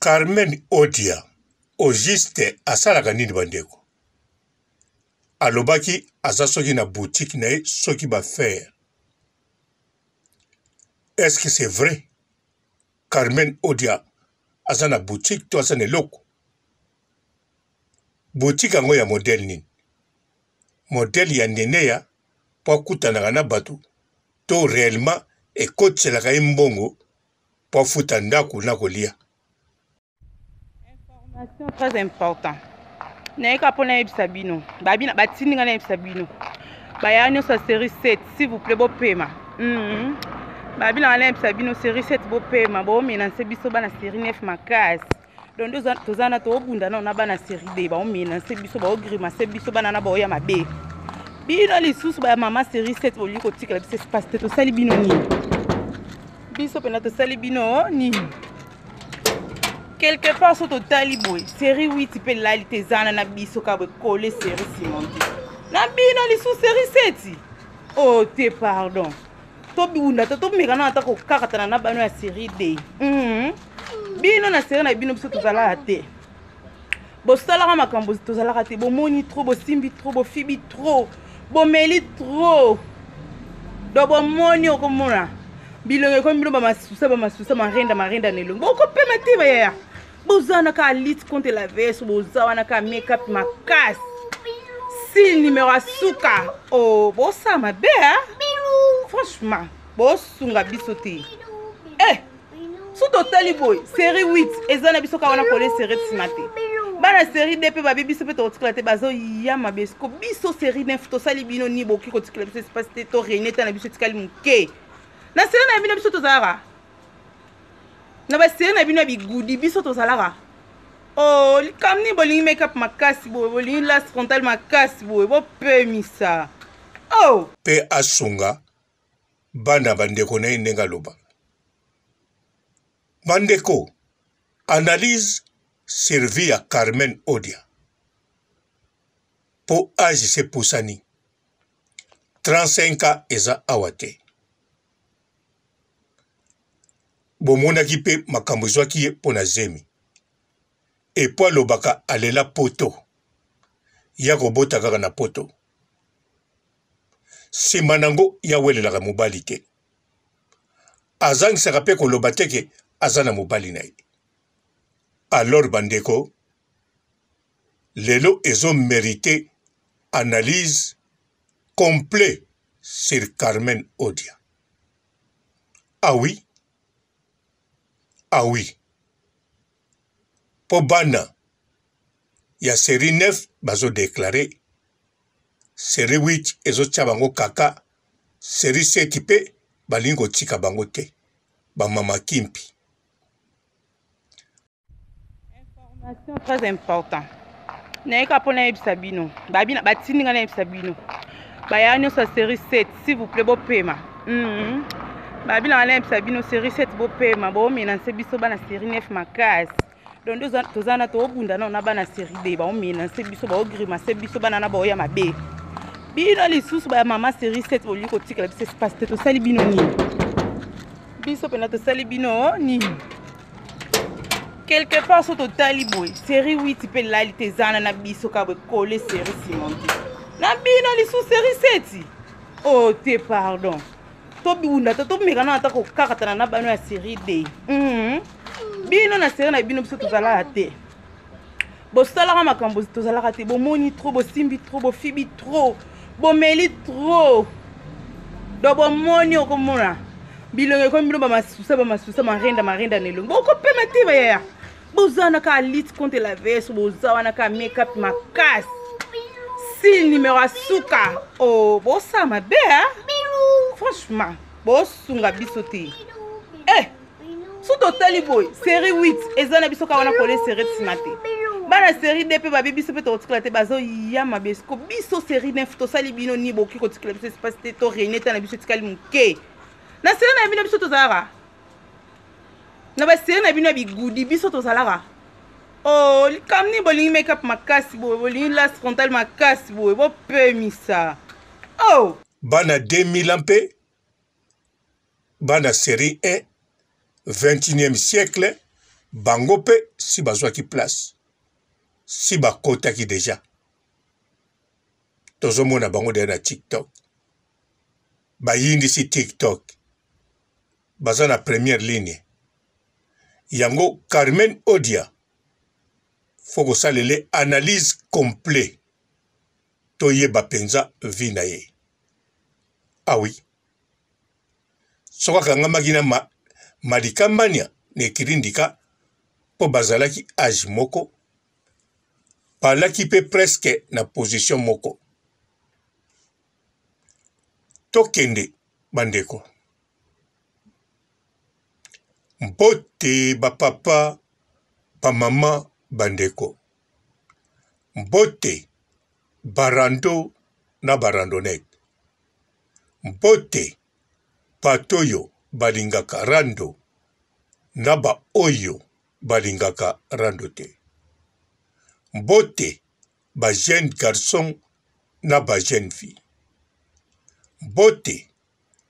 Carmen Odia au juste asalaka nini bandeko? Alobaki aza soki na boutique na ye soki ba fer. Est-ce que c'est vrai? Carmen Odia aza na boutique to aza na eloko? Boutique yango ya modèle nini? Modèle ya Neneya mpo akutanaka na bato to réellement ekotiselaka ye mbongo mpo afuta ndako na kolia. Information très important. Nayeka mpo nayebisa bino, babina batindi ngai nayebisa bino, baya nyonso ya série 7, s'il vous plaît bopema. Babina ngai nayebisa bino série 7 bopema, bomenance biso bana série 9 makasi. Donc toza na tobunda nao na bana série D, baomenance biso, baogrimace biso bana na baoya mabe. Bino lisusu ba mama série 7 bolingi kotikela biso espace te, tosali bino nini? Biso mpena tosali bino nini? Quelque part so totali boye série 8 mpe elali te, ezana na biso kaka boye kole série cimenté na bino lisusu série 7. Oh te pardon, tobunda te, tomeka na ata kokakatana na bano ya série D. Bino na série na bino biso tozalaka te, bosalaka makambo tozalaka te, bomoni trop, bosimbi trop, bofibi trop, bomeli trop. Donc bomoni okomona bilongi ekomi bino bamasusa bamasusa marenda marenda na elongi, bokopema te bayaya. Boza wana kaka lutte contre la vs, boza wana kaka make-up makasi si numéro ya suka. Oh, bosala mabe, franchement bosunga biso te. Eh, so totali boye série 8 eza na biso kaka wana kole série nsima te, bana série D mpe babi biso mpe tokotikala te, bazoya mabe. Siko biso série 9 tosali bino nini? Bokoki kotikela biso espace te, to rene ta na biso etikali moke. Na série na bino biso tozalaka na basérie na bino ya bigudi, biso tozalaka. Oh, likambo nini bolingi make-up makasi boye, bolingi lace frontal makasi boye, bopemisa. Oh, mpe asunga bana bandeko na ye ndenge aloba. Bandeko, analyse sur vie ya Carmen Odia mpo age se pusani 35 ans eza awa te. Bomonaki mpe makambo ezwaki ye mpo na zemi epo alobaka alela poto ya kobota kaka na poto, nsima nango ye awelelaka mobali te, azangisaka mpe koloba te ke aza na mobali na ye. Alors bandeko, lelo ezo merite analyse complet sur Carmen Odia. Ah oui, ah oui, mpo bana ya série 9 bazo déclarer série 8 ezotia bango kaka, série 7 mpe balingi kotika bango te, bamama kimpi. Information très important. Nayeka mpo nayebisa bino, babina batindi ngai nayebisa bino, baya nyonso ya série 7, s'il vous plaît bopema. Babina ngai nayebisa bino série 7 bopema, bomenance biso bana série 9 makasi. Donc toza na tobunda nao na bana série D, baomenance biso, baogrimace biso bana na baoya mabe. Bino lisusu baya mama série 7 bolingi kotikela biso espace te, tosali bino nini? Biso mpena tosali bino nini? Quelque part so totali boye série 8 mpe elali te, ezana na biso kaka boye kole série cimenté na bino lisusu série 7. Oh te pardon, tobunda te, tomeka na ata kokakatana na bano ya série D. Bino na série na bino biso tozalaka te, bosalaka makambo tozalaka te, bomoni trop, bosimbi trop, bofibi trop, bomeli trop. Donc bomoni okomona bilongi ekomi bino bamasusa bamasusa marenda marenda na elongi, bokopema te bayaya. Boza wana kaka lutte contre la vs, boza wana kaka make-up makasi si numéro ya suka. Oh, bosala mabe, franchement bosunga biso te. Eh, so totali boye série 8 eza na biso kaka wana kole série nsima te, bana série D mpe babi biso mpe tokotikala te, bazoya mabe. Siko biso série 9 tosali bino nini? Bokoki kotikela biso espace te, to rene ta na biso etikali moke. Na série na bino biso tozalaka na basérie na bino ya bigudi, biso tozalaka. Oh, likambo nini bolingi make-up makasi boye, bolingi lace frontal makasi boye, bopemisa. Oh, bana 2000 ans mpe bana série 1 21e siècle. Bango mpe si bazwaki place, si bakotaki deja. Tozomona bango deja na TikTok. Bayindisi TikTok. Baza na première ligne. Yango Carmen Odia faut kosalele analyse complet toyeba mpenza vie na ye. Ah oui. Soki akangamaki na ma, Malika Mania na Ekirindika mpo bazalaki age moko, balaki mpe presque na position moko. Tokende bandeko. Mbote ba papa, ba mama, bandeko. Mbote ba rando na ba randonnette. Mbote bato oyo balingaka rando na ba oyo balingaka rando te. Mbote ba jeune garçon na ba jeune fille. Mbote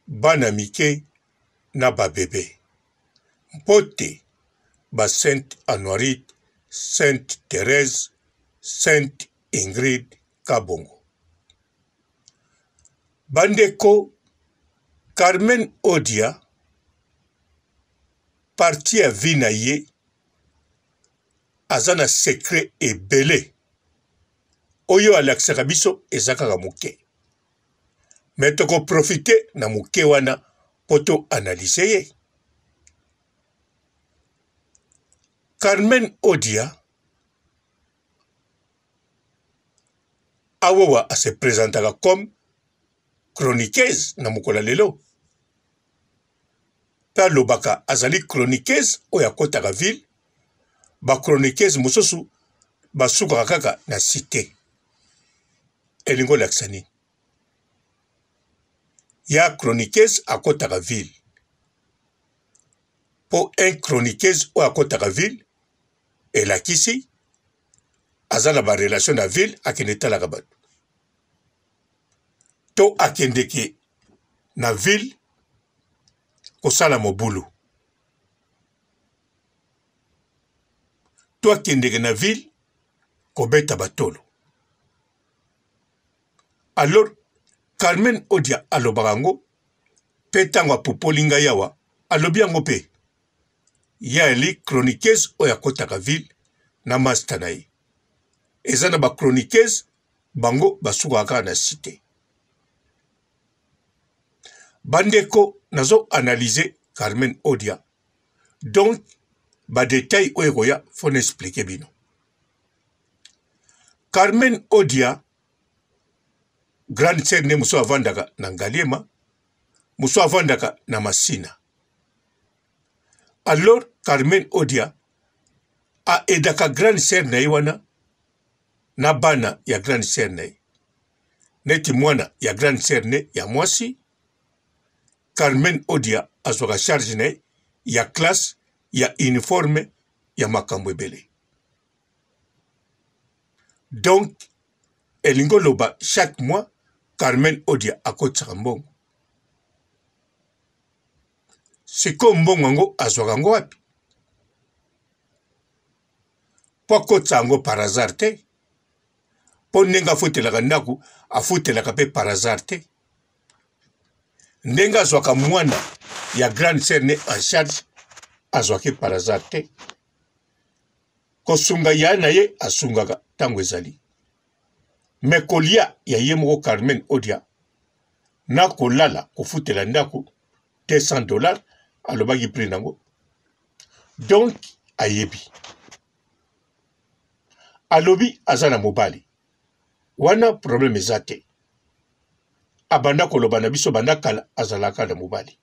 bana mike na ba bebe. Mbote ba Sainte Anuarite, Sainte Therèse, Sainte Ingrid Kabongo. Bandeko, Carmen Odia partie ya vie na ye aza na secret ebele oyo alakisaka biso eza kaka moke me tokoprofite na moke wana mpo to analyse ye. Carmen Odia Awewa a se presentaka comme chroniqueuse na mokolo ya lelo mpe alobaka azali chroniqueuse oyo akotaka ville. Ba chroniqueuse mosusu basukaka kaka na cite. Elingi olakisa nini? Ya chroniqueuse akotaka ville mpo un chroniqueuse oyo akotaka ville elakisi aza na ba relation na ville, akende etalaka bato to akendeke na ville kosala mobulu to akendeke na ville kobeta batolo. Alors Carmen Odia alobaka yango mpe ntango apupoli ngai awa alobi yango mpe ye ali chroniqueuse oyo akotaka ville na masta na ye. Eza na ba chroniqueuse bango basukaka kaka na cite. Bandeko, nazo analyser Carmen Odia, donc ba detail oyo ekoya faut na expliquer bino. Carmen Odia grande sœur nde mosusu avandaka na Ngaliema, mosusu avandaka na Masina. Alors Carmen Odia a aidaka grande sœur na ye wana na bana ya grande sœur na ye, neti mwana ya grande sœur ne ya mwasi Carmen Odia azwaka charge na ye ya classe, ya uniforme, ya makambo ebele. Donc elingi oloba chaque mois Carmen Odia akotisaka mbongo. Sikoyo mbongo yango azwaka yango wapi? Mpo akotisa yango par hasard te, mpo ndenge afutelaka ndako afutelaka mpe par hasard te, ndenge azwaka mwana ya grande sœur ne en charge azwaki par hasard te. Kosunga ya na ye asungaka ntango ezali, me kolia ya ye moko Carmen Odia na kolala kofutela ndako 200 dollars alobaki prix nango, donc ayebi. Alobi aza na mobali wana, problème eza te. Abanda koloba na biso banda kala azalaka na mobali.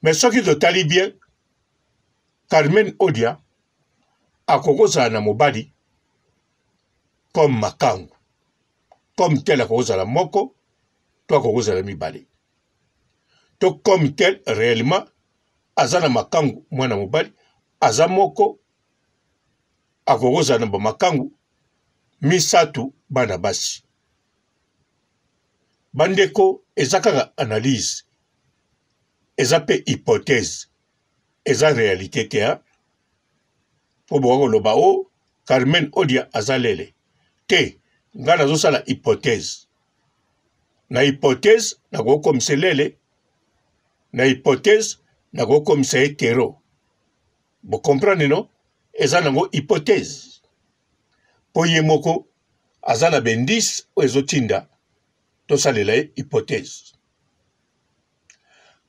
Mais soki totali bien, Carmen Odia akokozala na mobali comme makangu, comme tel akokozala moko to akokozala mibale, to comme tel réellement aza na makangu mwana mobali aza moko, akokozala na bamakangu misato bana basi. Bandeko, eza kaka analyse, eza pe hypothèse. Eza réalité te hein? Mpo boka koloba o oh, Carmen Odia aza lele te. Ngai nazosala hypothèse na hypothèse, nakokomisa lele na hypothèse, nakokomisa ye tero. Bo comprendre no? Eza nango hypothèse mpo ye moko aza na bendise oyo ezotinda tosalela ye hypothèse.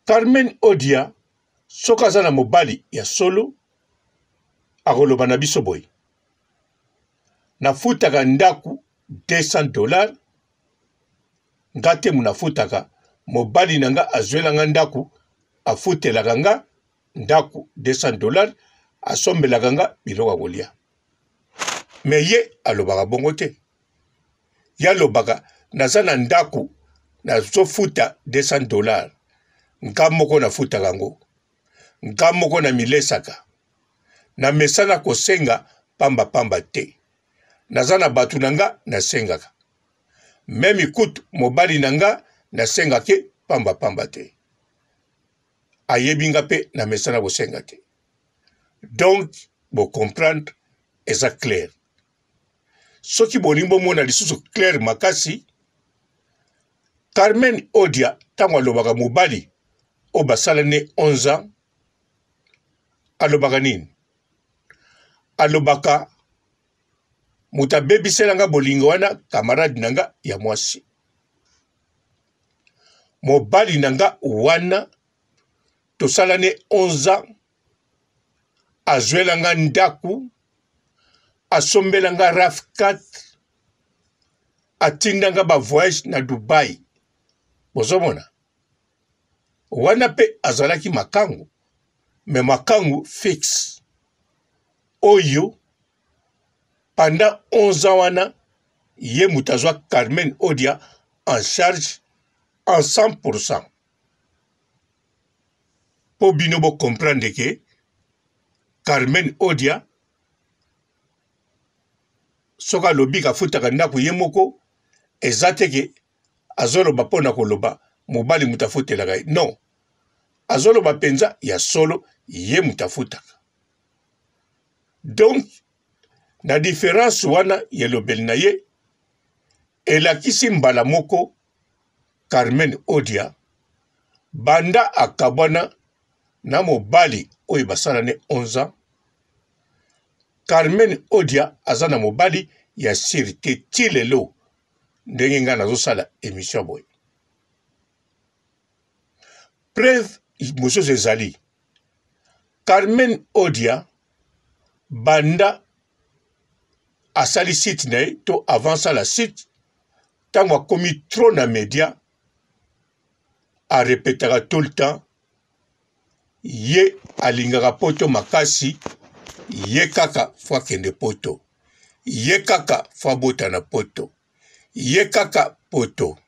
Carmen Odia soki aza na mobali ya solo akoloba na biso boye, nafutaka ndako 200 dollars nga te munafutaka, mobali na nga azwela nga ndako, afutelaka nga ndako 200 dollars, asombelaka nga biloko ya kolia. Me ye alobaka bongo te. Ye alobaka naza na ndako nazofuta 200 dollars, nga moko nafutaka yango, nga moko namilesaka, namesana kosenga pamba pamba te, naza na bato na nga nasengaka, meme kutu mobali na nga nasengake pamba pamba te, ayebi nga mpe namesana kosenga te. Donc bo comprendre, eza clair. Soki bolingi bomona lisusu clair makasi, Carmen Odia ntango alobaka mobali oyo basala ne 11 ans, alobaka nini? Alobaka moto abebisela nga bolingo wana camarade na nga ya mwasi, mobali na nga wana tosala ne 11 ans, azwela nga ndako, asombela nga raf 4, atinda nga ba voyage na Dubai. Bozomona wana mpe azalaki makangu, me makangu fixe oyo pendant 11 ans wana ye moto azwa Carmen Odia en charge en 100%. Mpo bino bo comprendre ke Carmen Odia soki alobi kafutaka ndako ye moko, eza te ke azoloba mpo na koloba mobali moto afutelaka ye. Non, azoloba mpenza ya solo, ye moto afutaka. Donc na difference wana ya elobeli na ye elakisi mbala moko Carmen Odia banda akabwana na mobali oyo basala ne 11 ans. Carmen Odia aza na mobali ya siri te ti lelo ndenge ngai nazosala emission boye. Preuve mosusu ezali Carmen Odia banda asali site na ye to avant asala site, ntango akomi trop na media arepetaka tout le temps ye alingaka poto makasi, ye kaka fo akende poto, ye kaka fo abota na poto, ye kaka poto.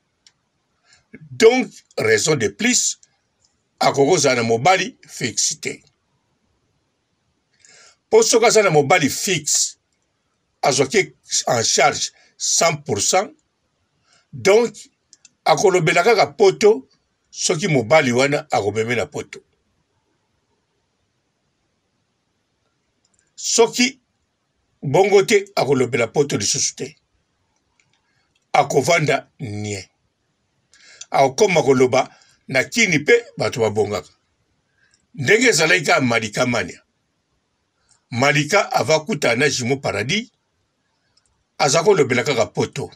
Donc raison de plus akoki kozala na mobali fixe te, mpo soki aza na mobali fixe azwaki en charge 100%, donc akolobela kaka poto soki mobali wana akomeme na poto. Soki bongo te akolobela poto lisusu te, akovanda nie, akokoma koloba na kini mpe bato babongaka ndenge ezalaki kaka Malika Mania. Malika ava kutana na Jumeau Paradis, aza kolobela kaka poto,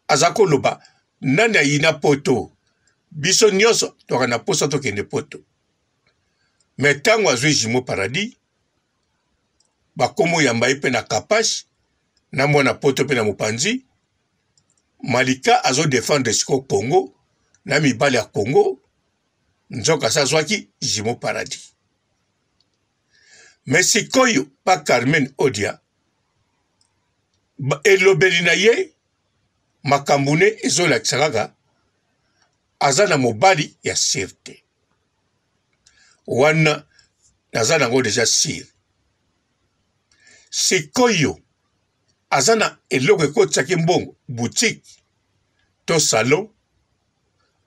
aza koloba nani ayina poto, biso nyonso toka na posa tokende poto. Me ntango azwi Jumeau Paradis, bakomo yamba ye mpe na kapash na mwana poto mpe na mopanzi. Malika azo defendre siko Congo na mibali ya Congo, nzoka se azwaki Jumeau Paradis. Me sikoyo pa Carmen Odia elobeli na ye makambo ne ezolakisa kaka aza na mobali ya sir te. Wana naza nango deja sir. Sikoyo aza na eloko ekotisaki mbongo, boutique to salon,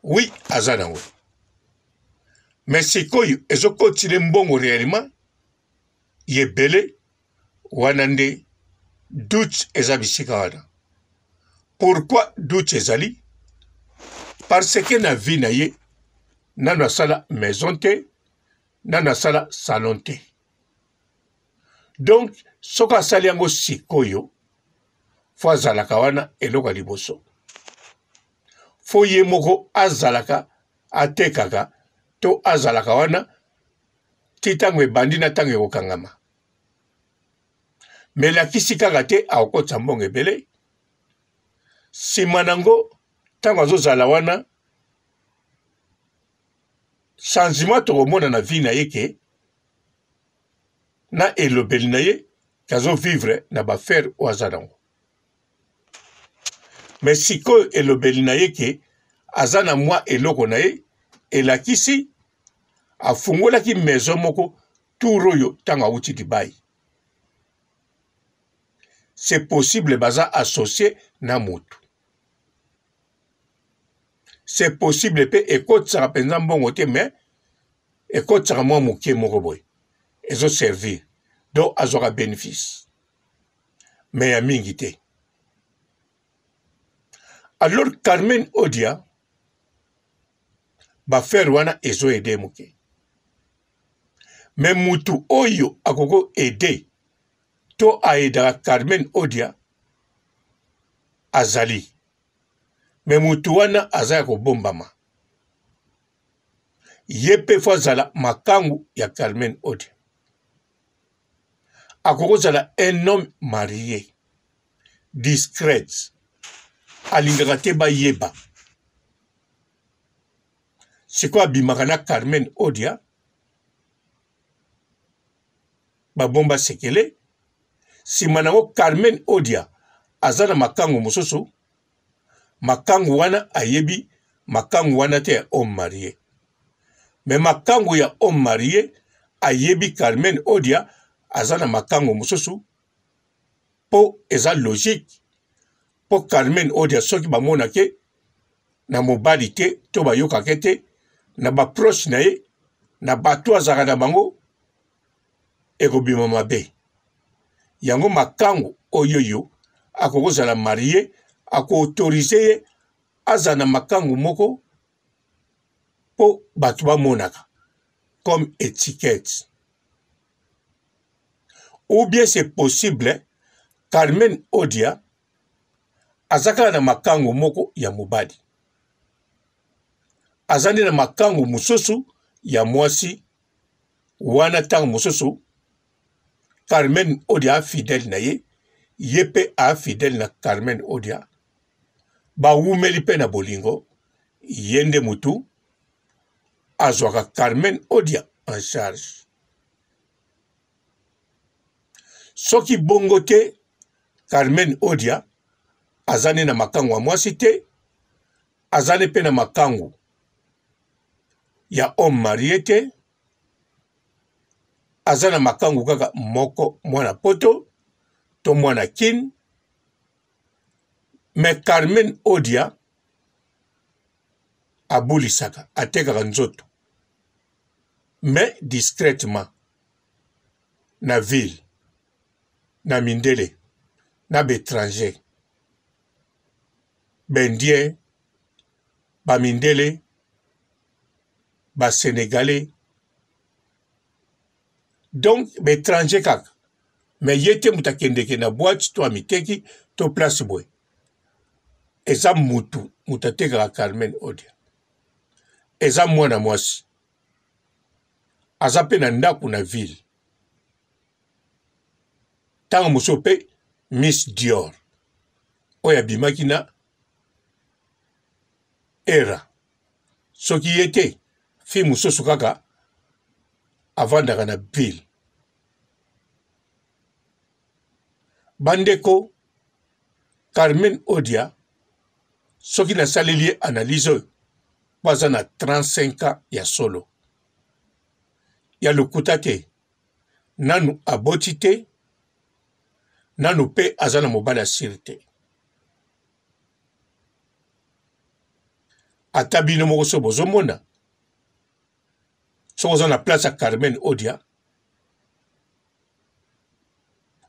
oui aza nango. Mais sikoyo ezokotile mbongo réellement yebele wana nde doute eza bisika wana. Pourquoi doute ezali? Parce que na vie na ye nano asala maison te, nano asala salon te. Donc soki asali yango sikoyo fo azalaka wana eloko ya liboso fo ye moko azalaka atekaka to azalaka wana ti ntango ebandi na ntango ekokangama. Me elakisi kaka te akokotisa mbongo ebele. Nsima na yango ntango azozala wana changement tokomona na vie na ye ke na elobeli na ye ke azo vivre na bafere oyo aza nango. Me sikoyo elobeli na ye ke aza na mwa eloko na ye elakisi afungolaki maison moko tour oyo ntango awuti Dubai. C'est possible baza associe na mutu. C'est possible mpe ekotisaka mpenza mbongo te mais ekotisaka mwa moke moko boye ezo servir donc azwaka bénéfice mais ya mingi te. Alors Carmen Odia bafere wana ezo aide moke me mutu oyo akoko aide to aidaka Carmen Odia azali me mutu wana aza ya kobombama ye mpe fo azala makangu ya Carmen Odia akoki kozala un homme marie discrète alingaka te bayeba sikoyo abimaka na Carmen Odia babomba sekele nsima na yango Carmen Odia aza na makangu mosusu makangu wana ayebi makangu wana te ya homme marie me makangu ya homme marie ayebi Carmen Odia aza na makangu mosusu mpo eza logique mpo Carmen Odia soki bamonake na mobali te to bayokake te na baproche na ye na bato azalaka na bango ekobima mabe yango makangu oyoyo akokozala marie akoautorize ye azala na makangu moko mpo bato bamonaka comme étiquette ou bien c'est possible Carmen Odia aza kaka na makangu moko ya mobali aza nde na makangu mosusu ya mwasi wana ntango mosusu Carmen Odia a fidèle na ye ye mpe a fidèle na Carmen Odia bawumeli mpe na bolingo ye nde motu azwaka Carmen Odia en charge soki bongo te Carmen Odia aza nde na makangu ya mwasi te aza nde mpe na makangu ya homme marie te aza na makangu kaka moko mwana poto to mwana kin me Carmen Odia abulisaka atekaka nzoto mais discrètement na ville na mindele na baetranger baindien bamindele basenegalais donc baetranger kaka mais ye te moto akendeke na boite to amiteki to place boye eza mutu moto atekaka Carmen Odia eza mwana mwasi aza mpe na ndako na ville ntango mosusu mpe Miss Dior oyo abimaki na era soki ye te fille mosusu kaka avandaka na ville bandeko Carmen Odia soki nasaleli ye analyse oyo mpo aza na 35 ans ya solo ya lokuta te nanu aboti te nanu mpe aza na mobali asiri te ata bino moko so bozomona. Soki oza na place ya Carmen Odia,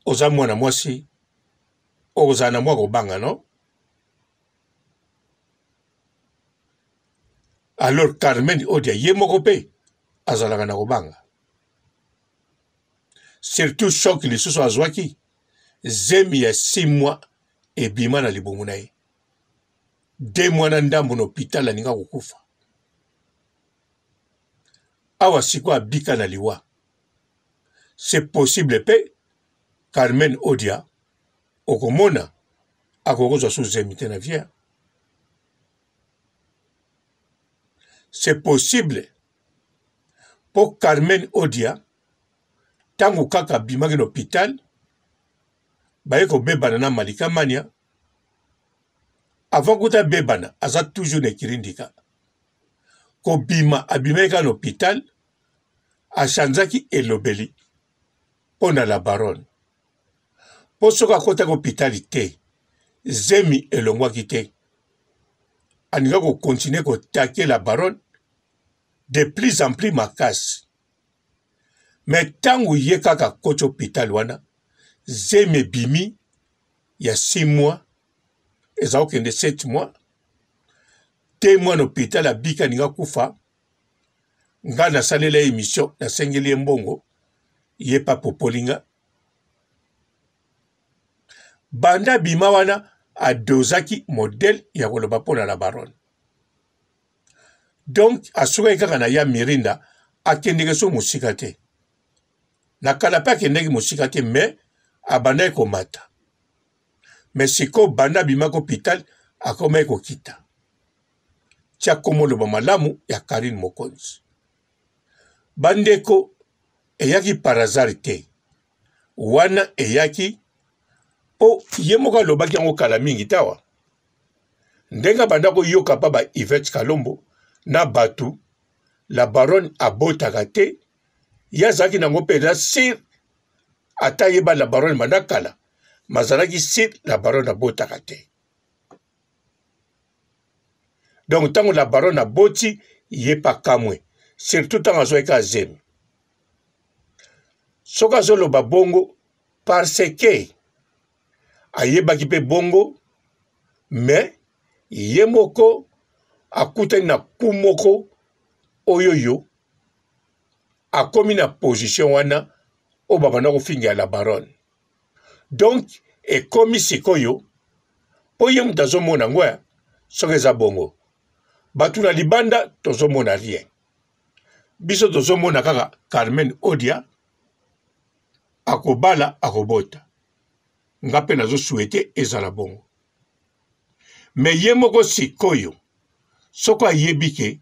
oza mwana mwasi, okozala na mwa kobanga no? Alors Carmen Odia ye moko mpe azalaka na kobanga. Surtout choc lisusu azwaki zemi ya 6 mois ebima na libumu na ye. 2 mois na ndambo na hôpital alinga kokufa. Awa sikoyo abika na liwa. C'est possible pe Carmen Odia okomona akoki kozwa su zemi te na vie. C'est possible po Carmen Odia ntango kaka abimaki na hôpital baye kobebana na Malika Mania avant kuta abebana aza toujours na ekirindika kobima abimaki kaka na hôpital achanzaki elobeli mpo na la baronne mpo soki akotaki hôpital te zemi elongwaki te alinga kokontinue kotake la baronne de plus en plus makasi me ntango ye kaka akoti hôpital wana zemi ebimi ya 6 mois eza kokende 7 mois te mwana hôpital abiki alinga kufa nga nasalela ye emission nasengeli ye mbongo ye pa popoli nga banda abima wana adozaki modele ya koloba mpo na la baronne donc asukaki kaka na ya mirinda akendeke so mosika te na kala mpe akendeki mosika te mais abandaki komata mais sikoyo banda abimaki hopital akomaki kokita tia komoloba malamu ya Carine Mokonzi bandeko eyaki par hasard te wana eyaki mpo ye moko alobaki yango kala mingi tawa ndenge abanda koyoka pa ba Yvette Kalombo na bato la baronne abotaka te ye azalaki nango mpenza sir ata ayeba la baronne banda kala mazalaki sir la baronne abotaka te donc ntango la baronne aboti ye pa kamwe surtout ntango azwaki kaka zemi soki azoloba bongo parce que ayebaki mpe bongo mais ye moko akutani na ku moko oyoyo akomi na position wana oyo babanda kofinga la baronne donc ekomi sikoyo mpo ye moto azomona yango eh, soki eza bongo bato na libanda tozomona rien biso tozomona kaka carmen odia akobala akobota nga mpe nazosuete ezala bongo me ye moko sikoyo soko ayebi ke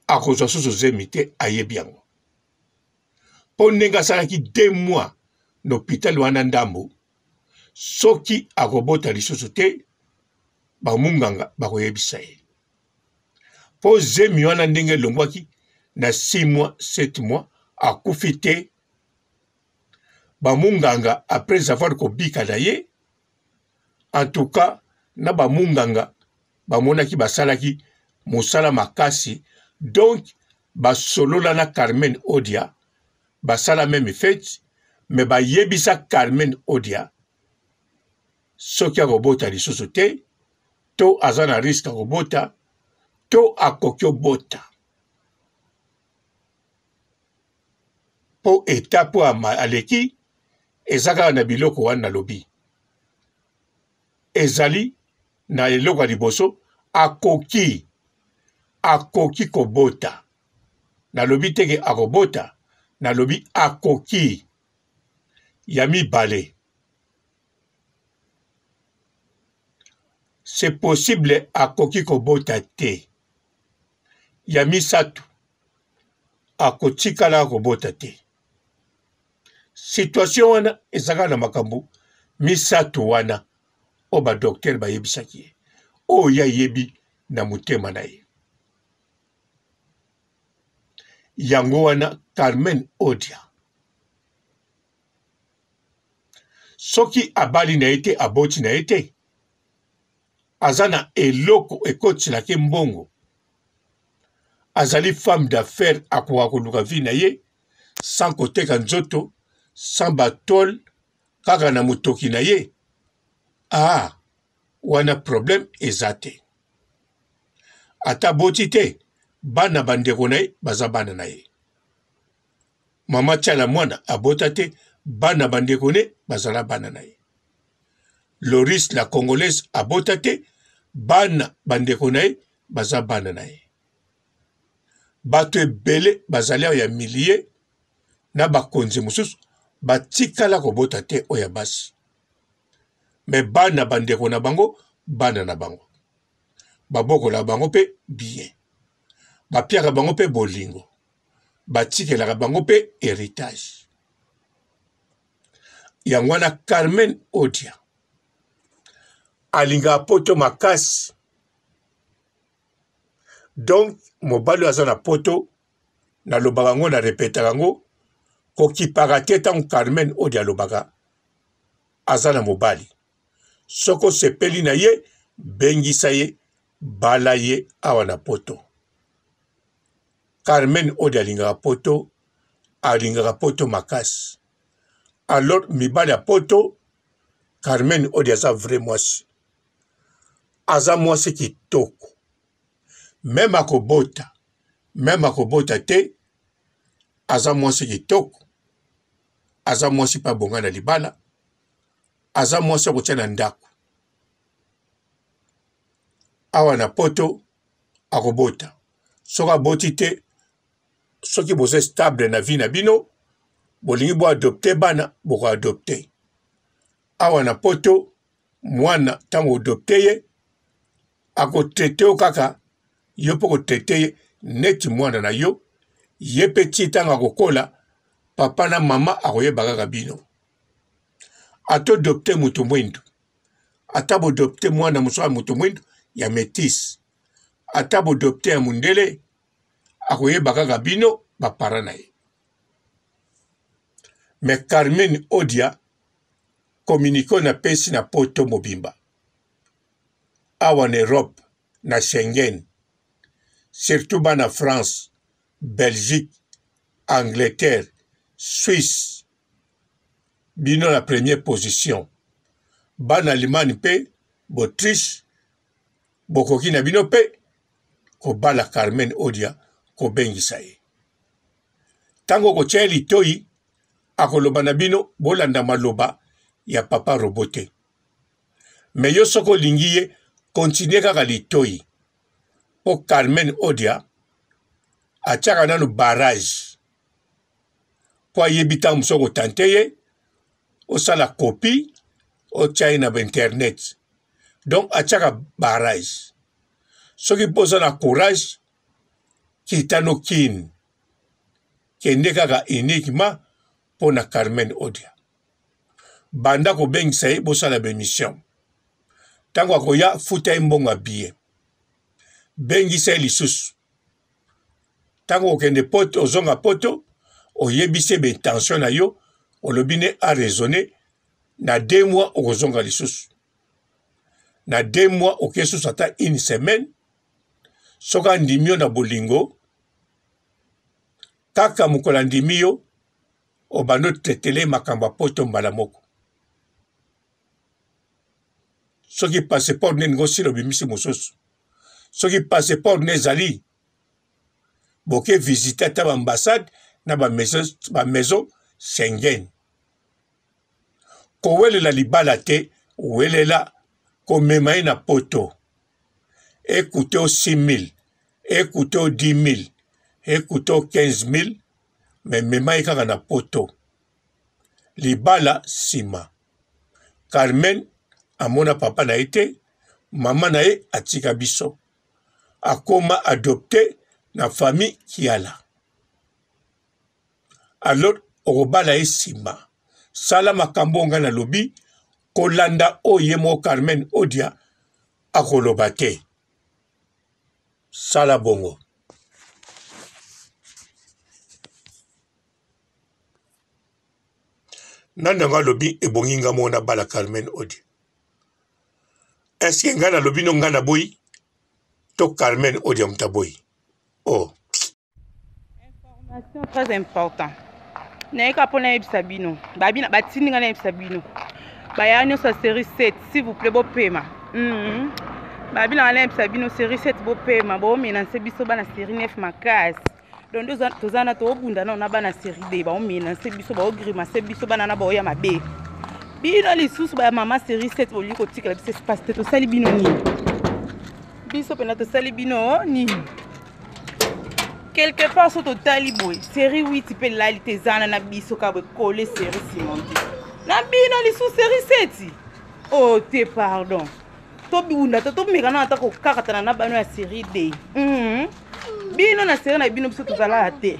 akozwa susu zemi te ayebi yango mpo ndenge asalaki deux mois na hôpital wana ndambo soki akobota lisusu te bamunganga bakoyebisa ye mpo zemi wana ndenge elongwaki na 6 mois 7 mois akufi te bamunganga après avoir kobika na ye en tout cas na bamunganga bamonaki basalaki mosala makasi donc basolola na Carmen Odia basala meme fete me bayebisa Carmen Odia soki akobota lisusu te to aza na risque akobota to akoki obota mpo etape oyo aleki eza kaka na biloko wana nalobi ezali na eloko ya liboso akoki akoki kobota nalobi te ke akobota nalobi akoki ya mibale c'est possible akoki kobota te ya misato akotikala kobota te situation wana ezalaka na makambo misato wana oyo badoktere bayebisaki ye oyo ye ayebi na motema na ye yango wana carmen odia soki abali na ye te aboti na ye te aza na eloko ekotiselaki mbongo. Azali femme d'affaires, akoka koluka vie na ye sans koteka nzoto, sans ba tole, kaka na motoki na ye. Ah, wana problème eza te. Ata boti te, bana bandeko na ye baza bana na ye. Mama Tshala Mwana abota te, bana bandeko ne bazala bana na ye. Loris la Congolaise abota te, bana bandeko na ye baza bana na ye. Bato ebele bazali awa ya milie na bakonzi mosusu batikala kobota te oyo ya basi. Me bana bandeko na bango, bana na bango. Babokola bango mpe bien. Bapiaka bango mpe bolingo. Batikelaka bango mpe heritage. Yango wana Carmen Odia alingaka poto makasi. Donc mobali oyo aza na poto, nalobaka yango na repetaka yango, kokipaka te ntango Carmen Odia alobaka aza na mobali. Soki osepeli na ye, bengisa ye, bala ye awa na poto. Carmen Odia alingaka poto, alingaka poto makasi. Alors mibali ya poto, Carmen Odia aza vrai mwasi. Aza mwasi kitoko. Meme akobota, meme akobota te, aza mwasi kitoko. Aza mwasi pe abonga na libala. Aza mwasi ya kotia na ndako. Awa na poto akobota. Soki aboti te, soki boza stable na vie na bino, bolingi bo adopter bana, boko adopter. Awa na poto mwana ntango odopte ye akotraite yo kaka yo mpe okotraite ye neti mwana na yo ye mpe ti ntango akokola papa na mama akoyeba kaka bino ata odopte moto mwindu ata bodopte mwana mosusu ya moto mwindu ya metise ata bodopte ya mondele akoyeba kaka bino bapara na ye me Carmen Odia communique oyo napesi na poto mobimba awa na Europe na Schengen surtout bana France, Belgique, Angleterre, Suisse bino na première position bana Allemagne mpe b'Autriche bokoki na bino mpe kobala Carmen Odia kobengisa ye ntango okotia ye litoi akoloba na bino bolanda maloba ya papa robot te me yo soki olingi ye kontinue kaka litoi mpo Carmen Odia atiaka nanu barrage mpo ayebi ntango mosusu okotante ye osala kopi otya ye na bainternet donc atiaka barrage soki mpo oza na courage kita no kin kende kaka uniquement mpo na Carmen Odia banda kobengisa ye bosala bemission ntango akoya futa ye mbongo ya billet bengisa ye lisusu ntango okende poto ozonga poto oyebisi ye baintention na yo olobi ne araisonne na deux mois okozonga lisusu na deux mois oke susu ata une semaine soki andimi yo na bolingo kaka mokolo andimi yo obandi otetele makambo ya poto mbala moko soki passeport nde elingi osila obimisi mosusu soki passeport nde ezali boke visite ata baambassade na bamaison ba maison Schengen kowelela libala te welela komema ye na poto ekute o 6000 ekute o 10000 ekute o 15000 me mema ye kaka na poto libala nsima Carmen amona papa na ye te mama na ye atika biso akoma adopte na famille Kiala alors okobala ye nsima sala makambo oyo ngai nalobi kolanda oyo ye moko Carmen Odia akoloba te sala bongo nani yango alobi ebongi nga moko nabala Carmen Odia eske ngai nalobi no ngai naboyi to Carmen Odia moto aboyi oh. Information très important. Nayeka mpo nayebisa bino, babina batindi ngai nayebisa bino, baya nyonso ya série 7, s'il vous plaît bopema. Babina ngai nayebisa bino, série 7 bopema, bomenase biso bana série 9 makasi. Donc toza na tobunda nano na bana série D, baomenase biso, baogrimase biso, bana na baoya mabe. Bino lisusu baya mama série 7 bolingi kotikela biso espace te, tosali bino nini? Biso mpena tosali bino nini? Quelque part so totali boye, série 8 mpe elali te, ezana na biso kaka boye kole série cimenté na bino lisusu série 7. Oh te, pardon, tobunda te, tomeka nano ata kokakatana na bano ya série D. Bino na série na bino, biso tozalaka te.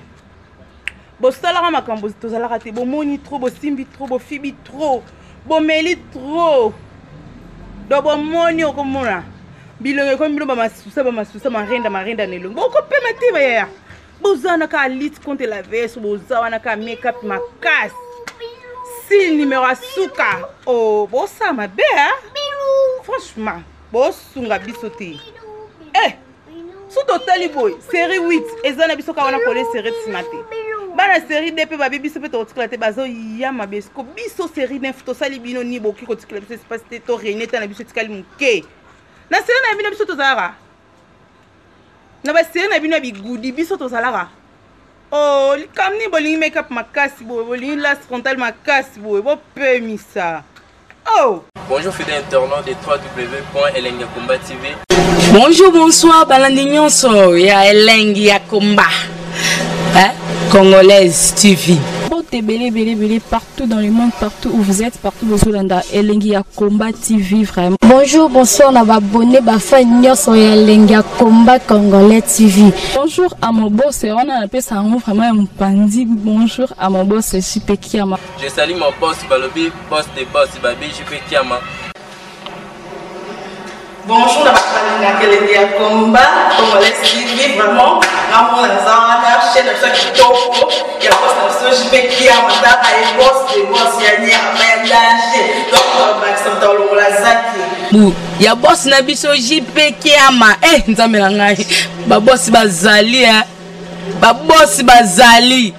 Bosalaka makambo, tozalaka te. Bomoni trop, bosimbi trop, bofibi trop, bomeli trop. Donc bomoni, okomona bilongo ekomi bino bamasusa, bamasusa, marenda marenda na elongi, bokopema te. Bayaya, boza wana kaka lutte contre la veste, boza wana kaka makeup makasi, si numéro ya suka. O bosala mabe, franchement bosunga biso te. Eh, so totali boye, série 8 eza na biso kaka wana kole série nsima te. Bana série D mpe babi biso mpe tokotikala te, bazoya mabe. Siko biso série 9 tosali bino ni bokoki kotikela biso espace te, to rene ta na biso etikali moke. Na série na bino biso tozalaka na basérie na bino ya bigudi, biso tozalaka. Oh, likambo nini bolingi makeup makasi boye, bolingi lace frontal makasi boye? Bopemisa. Oh. Bonjour fidèles internautes de www.elengiyakomba TV. Bonjour, bonsoir, balandi nyonso ya Elengi ya Komba, hein? Congolaise TV. Mbote ebele ebele ebele partout dans le monde, partout où vous êtes, partout bozolanda Elengi ya Combat TV vraiment. Bonjour, bonsoir na babone, bafan nyonso ya Elengi ya Combat Congolais TV. Bonjour à mon boss, wana napesa yango vraiment ya mopanzi. Bonjour à mon boss JP Kiama. Je salue mon boss Balobi, boss des boss, Babi JP Kiama. Bonjour na bato balingaka Elengi ya Combat Congolais TV. Vraiment ngamona naza wana, chaîne na biso ya kitoko ya boss na biso JP Kiama, taka ye boss de boss ya nyama ya danger. Donc bakisa moto alongola zaki Bu ya boss na biso JP Kiama. Eh, nzambe na ngai, babosi bazali, eh. Babosi bazali.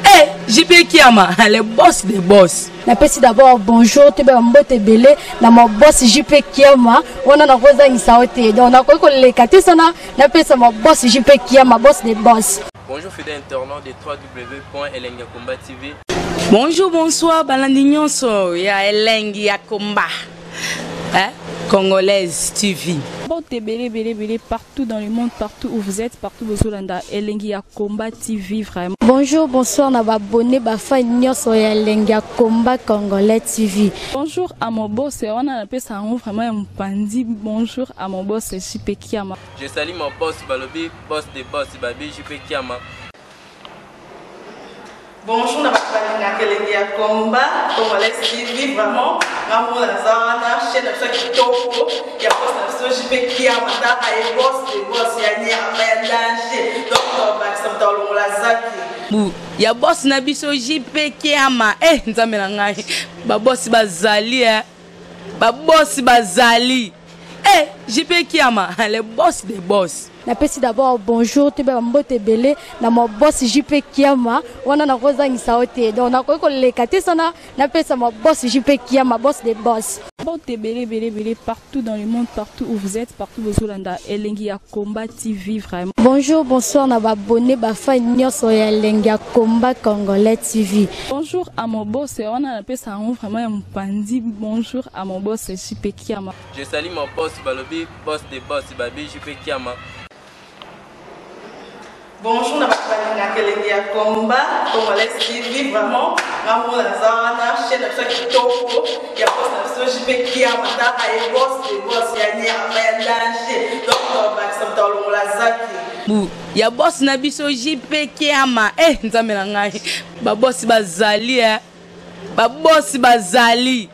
Eh, JP Kiama, le boss des boss. Napesi d'abord bonjour, toyeba mbote ebele na ma boss JP Kiama. Wana nakozangisa yo te, donc nakoki koleka te sana napesa ma boss JP Kiama, boss de boss. Bonjour fidèles internautes de www.elengiyakomba TV. Bonjour, bonsoir, balandi nyonso ya Elengi ya Komba, hein? Congolaise TV. Mbote ebele ebele ebele partout dans le monde, partout où vous êtes, partout bozolanda Elengi ya Combat TV vraiment. Bonjour, bonsoir na babone, bafan nyonso ya Elengi ya Combat Congolais TV. Bonjour à mon boss, wana napesa yango vraiment ya mopanzi. Bonjour à mon boss JP Kiama. Je salue mon boss Balobi, boss des boss, Babi JP Kiama. Bonjour na bato balingaka Elengi ya Combat Congolais TV. Vraiment ngamona naza wana, chaîne na biso ya kitoko ya boss na biso JP Kiama, taka ye boss de boss ya nyama ya danger. Donc bakisa moto alongola zaki Bu ya boss na biso JP Kiama. Eh, nzambe na ngai, babosi bazali, eh. Babosi bazali. Eh, JP Kiama, le boss des boss. Napesi d'abord bonjour, toyeba mbote ebele na ma boss JP Kiama. Wana nakozangisa yo te, donc nakoki koleka te sana napesa ma boss JP Kiama, boss de boss. Mbote ebele ebele ebele partout dans le monde, partout où vous êtes, partout bozolanda Elengi ya Combat TV vraiment. Bonjour, bonsoir na babone, bafan nyonso ya Elengi ya Combat Congolais TV. Bonjour à mon boss, wana napesa yango vraiment ya mopanzi. Bonjour à mon boss JP Kiama. Je salue mon boss Balobi, boss des boss, Babi JP Kiama. Bonjour na bato balingaka Elengi ya Combat Congolais TV. Vraiment ngamona naza wana, chaîne na biso ya kitoko ya boss na biso JP Kiama, taka ye boss de boss ya nyama ya danger. Donc bakisa moto alongola zaki Bu ya boss na biso JP Kiama. Eh, nzambe na ngai, babosi bazali, eh. Babosi bazali.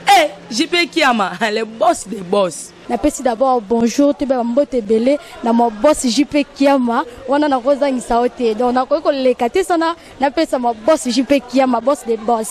Eh, JP Kiama, le boss des boss. Napesi d'abord bonjour, toyeba mbote ebele na ma boss JP Kiama. Wana nakozangisa yo te, donc nakoki koleka te sana napesa ma boss JP Kiama, boss de boss.